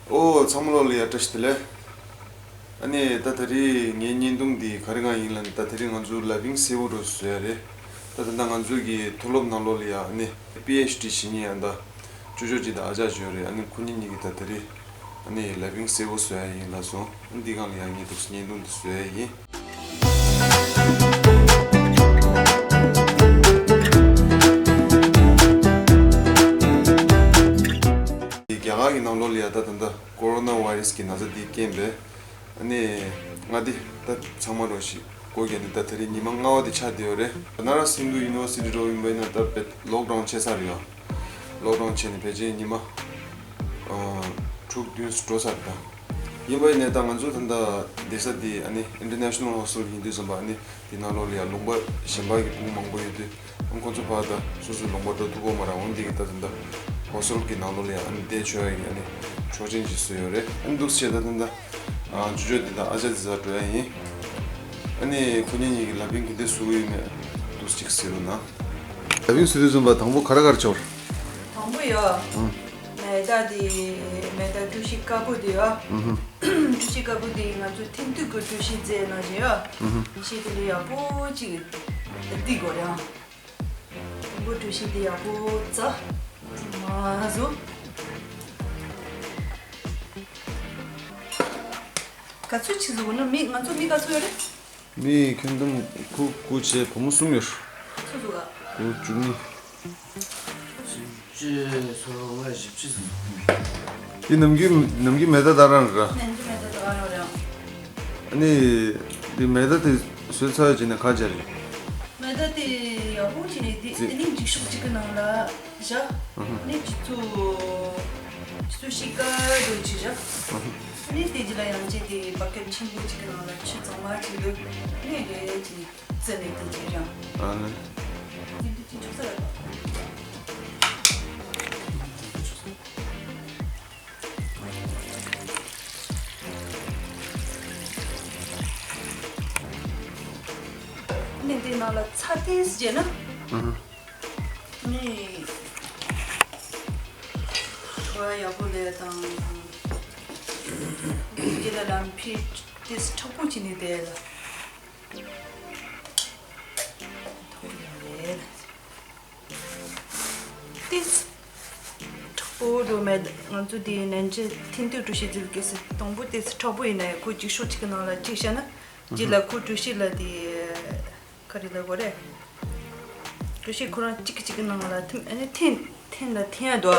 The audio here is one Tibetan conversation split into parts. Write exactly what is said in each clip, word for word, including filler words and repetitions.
ཨོ་ཚང་མ་ལོ་ལ་ཡ་བཀྲ་ཤིས་བདེ་ལེགས། ཨ་ནི་ད་ད་རེས་ངའི་བརྙན་ཐུང་འདི་ག་རེ་གང་ཡིན་ལབ་ན། ད་ད་རེས་ང་ཚོ་ལ་ཕིང་སེ་བོ་རོ་བཟོ་ཡ་རེད། ད་ད་ད་ང་ཚོ་གི་མཐོ་སློབ་ནང་ལོ་ལ་ཡ་ཨ་ནི་པི་ཨེཆ་ཌི་བྱེད་མཁན་ཡ་ད་ཅོ་ཅོ་ཅིག་དང་ཨ་ཅག་ཅིག་ཡོད་རེད། ཨ་ནི་ཁོ་གཉིས་གཉིས་ཀྱིས་ད་ད་རེས་ཨ་ནི་ལ་ཕིང་སེ་བོ་བཟོ་ཡ་ཡིན་ལབ་སོང་། ཨ་ནི་འདི་སྒང་ལ་ཡ་ངས་འདུག་སེ་བརྙན་ཐུང་འདི་བཟོ་ཡ་ཡིན། རྒྱ་གར་གྱི་ནང་ལོགས་ལ་ཡ་ད་ད་ལྟ་ཀོ་རོ་ན་བྷའི་རེ་སི་གི་ན་ཚ་འདིའི་རྐྱེན་པས་ཨ་ནི་ང་འདི་ད་ཚང་མ་རོ་ཞིག་སྒོ་རྒྱག་ནས་ད་དེ་རིང་ཉི་མ་ལྔ་པ་དེ་ཆགས་བསྡད་ཡོད་རེད། བ་ན་ར་སི་ཧིན་དུ་ཡུ་ནི་ཝར་སི་ཊི་འགྲོ་ཡིན་པ་ཡིན་ན་ད་བེད་ལོག་ཌའུན་བྱས་ཚར་ཡོད། ལོག་ཌའུན་བྱས་ནས་ཕལ་ཆེར་ཉི་མ་ཨ་དྲུག་བདུན་འགྲོ་ཚར་རེད་ད། ཡིན་པ་ཡིན་ནའི་ད་ང་ཚོ་ད་ལྟ་བསྡད་ས་དེ་ཨ་ནི་ཨིན་ཊར་ནེ་ཤ་ནལ་ཧོ་སི་ཊལ་ཡིན་དུས་ཙམ་པ་ཨ་ནི་དེ་ནང་ལོགས་ལ་ཡ་ལུང་པ་གཞན་པ་གི་ཕྲུ་གུ་མང་པོ་ཡོད་དུས། ཨང་ཁོ་ཚོ་ཕར་ད་སོ་སོའི་ལུང་པ་འགྲོ་ཐུབ་ཀྱི་མ་རེད། འོན་ཏེ་གི་ད་ད་ལྟ་ཧོ་སི་ཊལ་གྱི་ནང་ལོགས་ལ་ཡ་ཨ་ནི་བསྡད་ཆོག་ཡ་གི་ཨ་ནི་ཆོག་མཆན་ཅིག་བཟོས་ཡོད་རེད། ཨ་ནི་འདུག་སེ་བྱས་ད་ད་ལྟ་ཨ་ཅོ་ཅོ་དེ་དང་ཨ་ཅག་དེ་ཚོ་འགྲོ་ཡ་ཡིན། ཨ་ནི་ཁོ་གཉིས་གཉིས་ཀྱི་ལ་ཕིང་གི་དེ་བཟོ་གི་ཡོད་མེད་འདུག་སེ་ཅིག་གཟིགས་རོགས་གནང་། ལ་ཕིང་བཟོ་དུས་ཙམ་པ་དང་པོ་ག་རེ་ག་རེ་བྱས་པ་རེད། དང་པོ་ཡ། ཨང་། མེ་ད་དེ་མེ་ད་ཀྲུ་ཤིང་དཀར་པོ་དེ་ཡ། ཨུ་ཧུ། ཀྲུ་ཤིང་དཀར་པོ་དེ་ང་ཚོ་ཐིན་ཐུད་ཀྱི་ཀྲུ་ཤིང་རྫས་ནང་བཞིན་ཡ། ཨུ་ཧུ། ཤེས་དེ་ལས་ཡག་པོ་ཅིག་བསྡུས་དགོས་རེད་ཨང་། དང་པོ་ཀྲུ་ཤིང་དེ་ཡག་པོ་བཙགས། མ་བཟོ། ག་ཚོད་ཅིག་བཟོ་དགོས་ན། མི་ང་ཚོ་མི་ག་ཚོད་ཡོད་རེད། མི་ཁྱོན་བསྡོམས་ཁུ་དགུ་བྱས་བུ་མོ་གསུམ་ཡོད། ཚོད་བཟོ་ག་བུ་བཅུ་གཉིས། བཞི་བཅུ་སོ་ལྔ་བཞི་བཅུ་ཟིན། འདི་ནམ་རྒྱུན་ནམ་རྒྱུན་མེ་ད་ད་རང་རེད། ནམ་རྒྱུན་མེ་ད་ད་རང་རེད། ཨ་ནི་འདི་མེ་ད་དེ་བཟོས་ཚར་བྱས་ནས་ག་རེ་བྱས་རེད། མེ་ད་དེ་ཡག་པོ་བྱས་ནས་དེ་རྫས། དེ་ནི་འགྱིག་ཤོག་གཅིག་གི་ནང་ལ་བཞག་ཨ་ནི་ཆུ་ཚོད་ཆུ་ཚོད་བཞི་ཀ་རེ་ཅིག་བཞག་ཨ་ནི་དེ་རྗེས་ལ་ཡང་ཅིག་དེ་བ་ཀེཊ་ཆེན་པོ་གཅིག་གི་ནང་ལ་ཆུ་གཙང་མ་ཅིག་བླུགས། ཨ་ནི་རེ་ཅིག་རྩི་ནས་དེ་རྗེས་རང་། ཨ་ནི། དེ་འདི་ཅི་ཆོག་ས་རེད། ནས་དེ་ནང་ལ་ཚྭ་ཏོག་ཙམ་བྱས་ན། ཨུ་ཧུ། ནས་བྲོ་བ་ཡག་པོ་ལས་དང་། དེ་ལ་ལམ་ཕི་ཏོག་ཙམ་མཁྲེགས་པོ་བྱས་ནས་དེ་ལ། ཏོག་ཙམ་མཁྲེགས་པོ་འགྲོ་མེད། ང་ཚོ་དེའི་ནན་ཅི་ཐིན་ཏུ་ཀྲུ་ཤིང་རྫས་ཀྱི་སི་དང་པོ་ཏོག་ཙམ་མཁྲེགས་པོ་ཡིན་ན་ཡང་ཁོ་འགྱིག་ཤོག་གཅིག་གི་ནང་ལ་གཅིག་བཞག་ན། རྗེས་ལ་ཁོ་ཀྲུ་ཤིང་ལ་དེ་ག་རེ་ལབ་དགོས་རེད། ཀྲུ་ཤིང་ཁོ་རང་གཅིག་གཅིག་གི་ནང་ལ་ཐིམ། ཨ་ནི་འཐེན་འཐེན་ལ་འཐེན་ཡ་འདུག་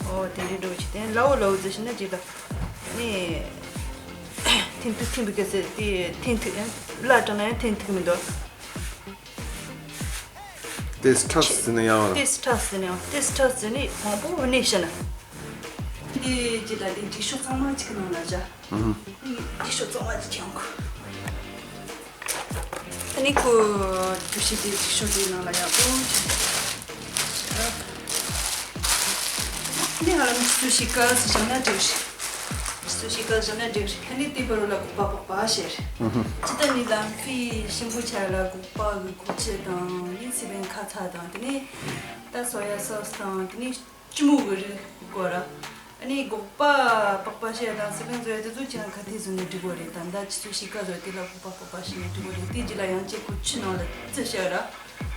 ཨོ་དེ་རེད་འགྲོ་ཅིག་དེ་ལའོ་ལའོ་ཟེར་ཞིག་ན་རྗེས་ལ་ནི་ཐིན་ཏུ་ཐིན་པི་ཀ་ཟེར་དེ་འཐེན་ཐུབ། ཨ་ལ་དྲངས་ན་ཡང་འཐེན་ཐུབ་མི་འདུག་ཏོག་ཙམ་མཁྲེགས་ཟེར་ན་ཡང་ར། ཏོག་ཙམ་མཁྲེགས་ཟེར་ན་ཡང་ཏོག་ཙམ་མཁྲེགས་ཟེར་ནས་མང་པོ་བུད་ནས་བཤད་ན། འདི་རྗེས་ལ་འདི་འགྱིག་ཤོག་གཙང་མ་གཅིག་གི་ནང་ལ་བཞག་ཨུ་ཧུ། འདི་འགྱིག་ཤོག་གཙང་མ་གཅིག་བྱུང་གོ། ཨ་ནི་ཁོ་ཀྲུ་ཤིང་དེ་འགྱིག་ཤོག་དེའི་ནང་ལ་ཡག་པོ་བྱས། ཨ་ནི་ཧ་ལམ་ཆུ་ཚོད་བཞི་ཀ་ཙམ་བཞག་ན་འགྲིག་རེད། ཆུ་ཚོད་བཞི་ཀ་བཞག་ན་འགྲིག་རེད། ཨ་ནི་དེའི་བར་ལ་སྒོག་པ་སྤགས་པ་བྱས་རེད། ཨུ་ཧུ། ཅི་ལྟར་ནི་ལམ་ཕི་ཞིམ་པོ་ཆགས་ལ་སྒོག་པ་གི་གོ་ཆེ་དང་ནི་སི་པན་ཁ་ཚ་དང་དེ་ནི་ད་སོ་ཡ་སོ་སི་དང་དེ་ནི་ལྕི་མོ་གི་རིགས་དགོས་ར། ཨ་ནི་སྒོག་པ་སྤགས་པ་བཤད་དང་སི་པན་བཟོ་ཡ་དེ་ཚོ་ཅང་ག་དེ་བཟོས་ནས་འགྲིག་གི་རེད། ད་ལྟ་ཆུ་ཚོད་བཞི་ཀ་བཟོས་དེ་ལ་སྒོག་པ་སྤགས་པ་བྱས་ནས་འགྲིག་གི་རེད། དེ་རྗེས་ལ་ཡང་ཅིག་ཁོ་ཆུ་ནང་ལ་བཙིར་བཞག་ར།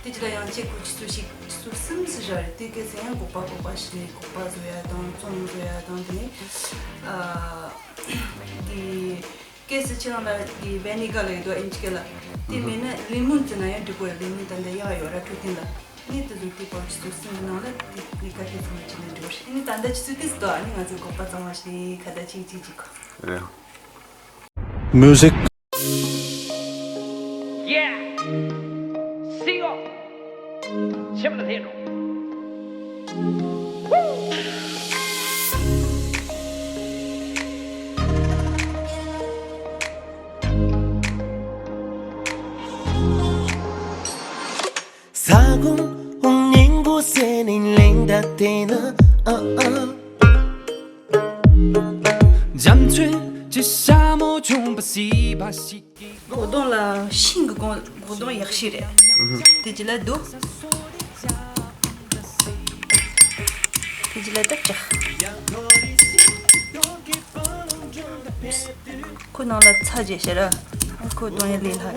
དེ་རྗེས་ལ་ཡང་ཅིག་ཁོ་ཆུ་ཚོད་བཞི་ཆུ་ཚོད་གསུམ་ཙམ་བཞག་རེད། དེ་སྐད་ཚེ་ཡང་སྒོག་པ་སྤགས་པ་བྱས་ནས་སྒོག་པ་བཟོ་ཡ་དང་བཙོང་བཟོ་ཡ་དང་དེ་ནས་ཨ་དེ། གལ་སྲིད་ཁྱེད་རང་ལ་དེ་ཝེ་ནི་ག་ལ་ཡོད་དོ་ཨིན་ཇི་སྐད་ལ། དེ་མེད་ན་ལེ་མོན་བཙིར་ན་ཡང་འགྲིག་གི་རེད། ལེ་མོན་ད་ལྟ་གཡར་ཡོད་ར་འཕྲོད་བསྟེན་ལ། ནི་དེ་ཚོ་དེ་བར་ཆུ་ཚོད་གསུམ་གྱི་ནང་ལ་དེ་ནི་ག་དེ་ཚང་མ་བྱས་ན་འགྲིག་གི་རེད། ནི་ད་ལྟ་ཆུ་ཚོད་དེ་ཙམ་དུ་ཨ་ནི་ང་ཚོས་སྒོག་པ་གཙང་མ་བྱས་ནས་ཁ་བརྡ་ཅིག་ཅིག་ཅིག་གོ། རེད། Music. Yeah. Sing on. ཆེམ་ལ་ལྷེ་འགྲོ། ས་གོང་འོང་ཉིན་གོ་སེ་ནིང་ལེང་ད་དེ་ན་ཨ་ཨ། འཇམ་ཚོས་ཅི་ཤ་མོ་ཆུང་པ་སི་བ་ཞིག་གི། སྒོག་དོང་ལ་ཤིང་གི་སྒོག་སྒོག་དོང་ཡག་ཤོས་རེད། དེ་རྗེས་ལ་རྡོ། དེ་རྗེས་ལ་ད་བྲག། ནང་ལ་ཚྭ་བྱས་ཤ་ར། ཁོ་གཏོང་ཡ་ལས་སླ།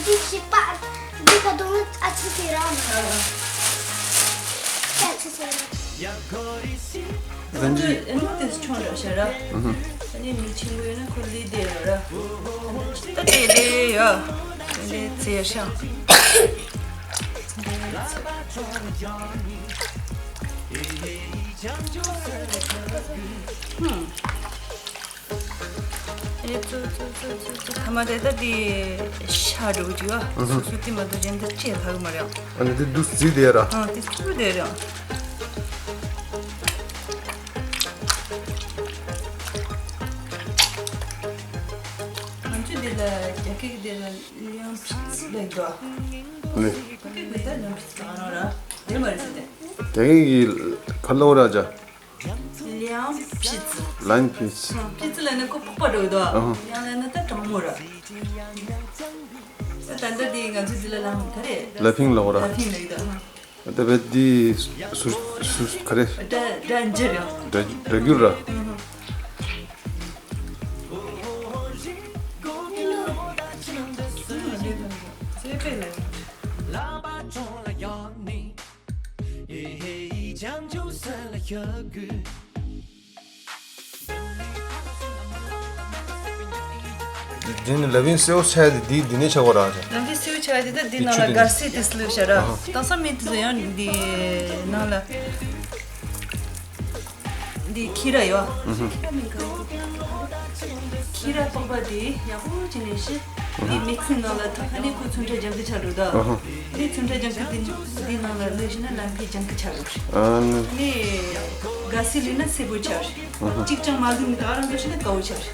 འདི་ཞིག་པ། འདི་ག་དུང་ཨ་ཆི་ཟེར་ར། ཨ་ཆི་ཟེར་ར། ཨ་ནི་དེ་ཆོག་འགྲོ་ཤ་ར། ཨ་ནི་མི་ཆེན་པོ་ཡོད་ན་ཁོ་ལི་དེ་ཡོད་ར། ད་དེ་ལས་ཡོད། དེ་ལས་ཚེ་ཤ། ཨེ་ཙུ་ཙུ་ཙུ་ཙུ་ཙུ། ཐ་མ་དེ་ད་དེ་ཤ་འགྲོ་གི་ཅིག་ཡོད། སོ་སོ་དེ་མ་གཏོགས་གཞན་དེ་ཅི་ལྷག་མ་རེད། ཨ་ནི་དེ་འདུག་རྩིས་དེ་ར། ཨ་དེ་ཚུར་དེ་ར། ང་ཚོས་འདི་ལ་རྒྱ་སྐད་ཀྱི་འདི་ལ་ལིའང་ཕི་ཙི་ལབ་འདུག་ཨ་ནི། ཁོ་གི་མི་ད་ལིའང་ཕི་ཙི་གང་རང་ར། དེ་མ་རེད་ཟེར་ཏེ། རྒྱ་སྐད་ཀྱི་ག་ལབ་ར་ཅག་ལིའང་ཕི་ཙི། ལིའང་ཕི་ཙི། ཕི་ཙི་ལབ་ན་ཁོ་ཕོག་པ་འགྲོ་གི་འདུག་ཨ་ཧ། ལིའང་ལབ་ན་ད་གྲང་མོ་ར། ད་ད་ལྟ་འདི་ང་ཚོས་འདི་ལ་ལམ་ག་རེ། ལ་ཕིང་ལབ་ར། ལ་ཕིང་ལབ་ཡོད་འདུག་ཨ་ཧ། ད་བས་འདི་སུ་སུ་ག་རེ། སྒྲ་སྒྲ་འཇིར་ཡང་། སྒྲ་སྒྲ་སྒྱུར་ར། འདི་ནི་ལ་ཕིང་སེའུ་ཆ་དེ་འདི་འདི་ནས་ཆགས་པ་ར། ལ་ཕིང་སེའུ་ཆ་དེ་ད་འདི་ནང་ལ་གར་སི་དེ་སླུ་ཤ་ར། དེང་སང་མི་དེ་ཚོ་ཡང་འདི་ནང་ལ་འདི་ཁི་ར་ཡོད། ཁི་ར་ཕོག་པ་དེ་ཡག་པོ་བྱས་ནས་ཤི། འདི་མིག་སི་ནང་ལ་ཐོག་ཁ་ནས་ཁོ་ཚོན་ཁྲ་ལྗང་ཁུ་ཆགས་འགྲོ་ད། འདི་ཚོན་ཁྲ་ལྗང་ཁུ་དེ་འདི་ནང་ལ་སླུ་ཤ་ན་ལ་ཕིང་ལྗང་ཁུ་ཆགས་འགྲོ། ཨ་ནི། གར་སི་སླུ་ན་སེར་པོ་ཆགས། གཅིག་ཀྱང་མ་ལུས་ནི་ད་རང་འདོད་ཤེས་ན་དགའ་བོ་ཆགས།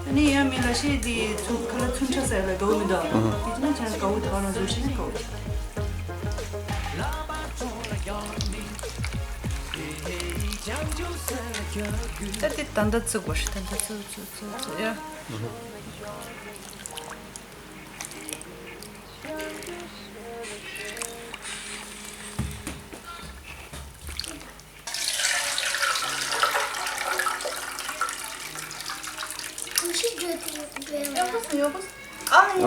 ཨ་ནི་ཡང་མི་ལ་ཤེས་དེ་ཚོ་ཁ་ལ་ཚུན་ཆ་ཟེར་ལ་དགའ་བོ་མི་འདུག་དེ་ཚོ་ན་ཅང་དགའ་བོ་ད་རང་འདོད་ཤེས་ན་དགའ་བོ་ཆགས། ད་དེ་ད་ལྟ་བཙུགས་པ་ཞིག་ད་ལྟ་བཙུགས་བཙུགས་བཙུགས་བཙུགས་ཡ།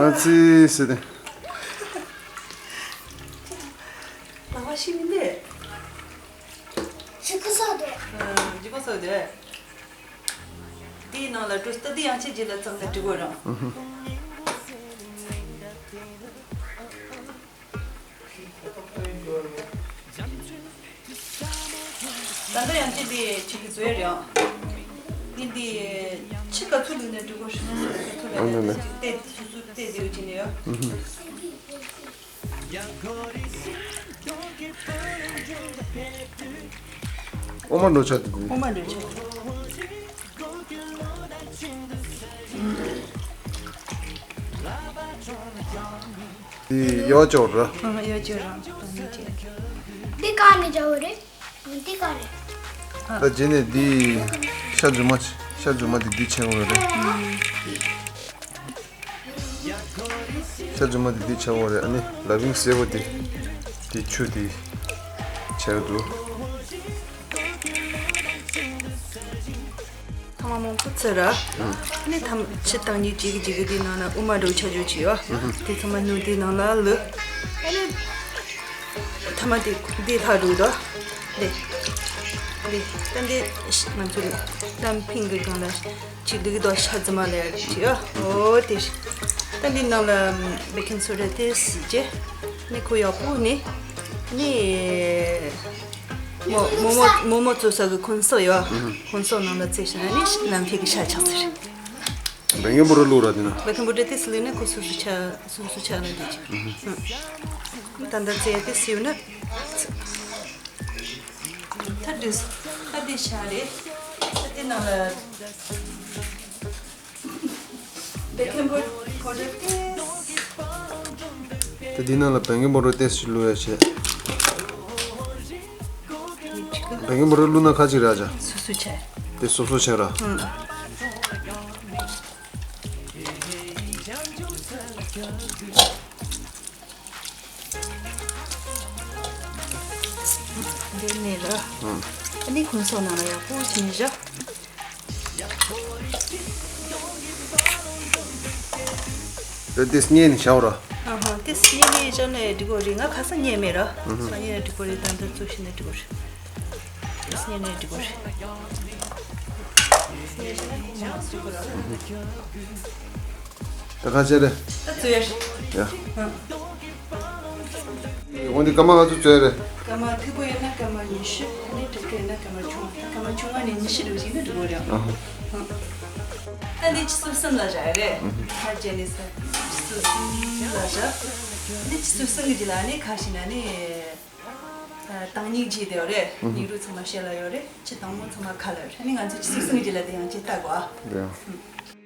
ཨ་ཙི་སི་ཏེ། ལ་བ་ཤི་མི་འདི། ཞི་ཁ་ས་དོ། ཨ། ཞི་ཁ་ས་དོ། དེའི་ནང་ལ་འགྲོ་ས་དེ་ཡང་ཆེ་རྗེས་ལ་ཚང་ནས་འགྲིག་གོ་རང་། ད་ལྟ་ཡང་ཅི་དེ་ཆི་གི་བཟོས་རེད། ཨ་ནི་དེ་ཆི་ག་ཚོད་ལུས་ནས་འགྲོ་གོ་ཤི་ན་ག་ཚོད་ལ་ནས་ཏེ་སུ་སུ་ཏེ་དེ་ཡོད་ཅི་ནས་ཡོད། ཨོ་མ་འགྲོ་ཆ་དེ་དེ། ཨོ་མ་འགྲོ་ཆ་དེ། དེ་ཡོ་ཅོག་ར། ཨ་ཡོ་ཅོག་ར། འདི་ག་ནས་འཇལ་བ་རེད། འདི་ག་རེད། ད་རྗེས་ནས་འདི་ཤ་རྫུན་མ་ཤ་རྫུན་མ་དེ་འདི་ཆེན་པོ་རེད། ཤ་རྫུན་མ་དེ་འདི་ཆེན་པོ་རེད། ཨ་ནི་ལ་ཕིང་སེར་པོ་དེ་དེ་ཆུ་དེ་ཆེ་རུ་འདུག་ཐ་མག་མང་པོ་བཙིར་ར། ཨ་ནི་ཐ་མག་ཕྱི་བཏང་ཉིད་ཅིག་ཅིག་དེའི་ནང་ན་དབུ་མ་འགྲོ་ཆ་ཆོ་ཆེ་བ། དེ་ཚང་མ་སྣུམ་དེའི་ནང་ལ་བླུགས། ཨ་ནི་ཐ་མག་དེ་དེ་ལྷག་འགྲོ་དོ། དེ་དེ་ད་འདི་ང་ཚོ་ལ་ལམ་ཕིང་གི་སྒང་ལ་ཅིག་བླུགས་དོ། ཤ་རྫུན་མ་ལ་ཡ་ཆེ་བ། འོ་དེ་ད་འདི་ནང་ལ་བེ་ཀིང་སོ་ཌ་དེ་སི་ཅེ་ནི་ཁོ་ཡག་པོ་ནི་ནི། མོ་མོ་མོ་མོ་བཙོས་ས་གི་ཁོན་སོ་ཡོད། ཁོན་སོ་ནང་ལ་བཙོས་ཤིང་ནི་ལམ་ཕྱེད་ཀྱི་ཤ་ཆགས་ཟེར། བེ་ཀིང་པའུ་ཌར་བླུགས་ར་དེ་ན། བེ་ཀིང་པའུ་ཌར་དེ་སི་ལི་ནི་ཁོ་སོ་སོ་ཆ་སོ་སོ་ཆ་ལ་འདི་ཅི། ད་ལྟ་བཙོས་དེ་སི་ཡོད་ན། ད་འདི་ད་འདི་ཤ་རེད། ད་འདི་ནང་ལ། བེ་ཀིང་པའུ་ཌར་ཏོག་ཙམ། ད་འདི་ནང་ལ་བེ་ཀིང་པའུ་ཌར་ཏོག་ཙམ་བླུགས་ཡ་བྱས། བེ་ཀིང་པའུ་ཌར་བླུགས་ན་ཁ་ཅིག་རག་ཅག་སོ་སོ་ཆ། དེ་སོ་སོ་ཆ་ར། ཨང་། འདི་ནས་ལ། ཨ་ནི་གོན་སོགས་ནང་ལ་ཡག་པོ་བྱིན་བཞག་ད་དེ་སྙན་ནས་བྱའོ་ར། ཨ་ཧ། དེ་སྙན་ནས་བྱ་ནས་འགྲིག་གོ་རེད། ང་ཁ་སང་ཉན་མེད་ར། ཨ་ཧ། སང་ཉིན་ནས་འགྲིག་གོ་རེད། ད་ལྟ་ཚོ་ཤི་ནས་འགྲིག་གོ་རེད། དེ་སྙན་ནས་འགྲིག་གོ་རེད། ད་ཁ་ཆེ་རེད། ད་ཚོས། ཡ། ཨ། འོན་ཏེ་སྐར་མ་ང་ཚོ་ཚོས་རེད། སྐར་མ་མཐུག་པོ་ཡིན་ན་སྐར་མ་ཉི་ཤུ། ཨ་ནི་དྲག་པོ་ཡིན་ན་སྐར་མ་ཆུང་བ། སྐར་མ་ཆུང་བ་ནས་ཉི་ཤུ་འགྲོ་ཞིག་ན་འགྲོ་གི་རེད། ཨ་ཧ། ཨ་ནི་ཆུ་ཚོད་གསུམ་ལ་བཞག་རེད། ཨ་ཧ། ཧ་ཅེ་ནི་ས་ཆུ་ཚོད་གསུམ་ལ་བཞག་ཨ་ནི་ཆུ་ཚོད་གསུམ་གི་རྗེས་ལ་ཨ་ནི་ཁ་ཤིག་ན་ནི་ཨ་དྭངས་སྙིགས་བརྗེས་བསྡད་ཡོད་རེད། ཨ་ཧ། སྙིགས་རོ་ཚང་མ་ཕྱི་ལ་ཡོད་རེད། ཆུ་དྭངས་མོ་ཚང་མ་ཁ་ལ་ཡོད་རེད། ཨ་ནི་ང་ཚོ་ཆུ་ཚོད་གསུམ་གི་རྗེས་ལ་དེ་ཡང་ཅིག་ལྟ་དགོས་ཨ། རེད། ཨ།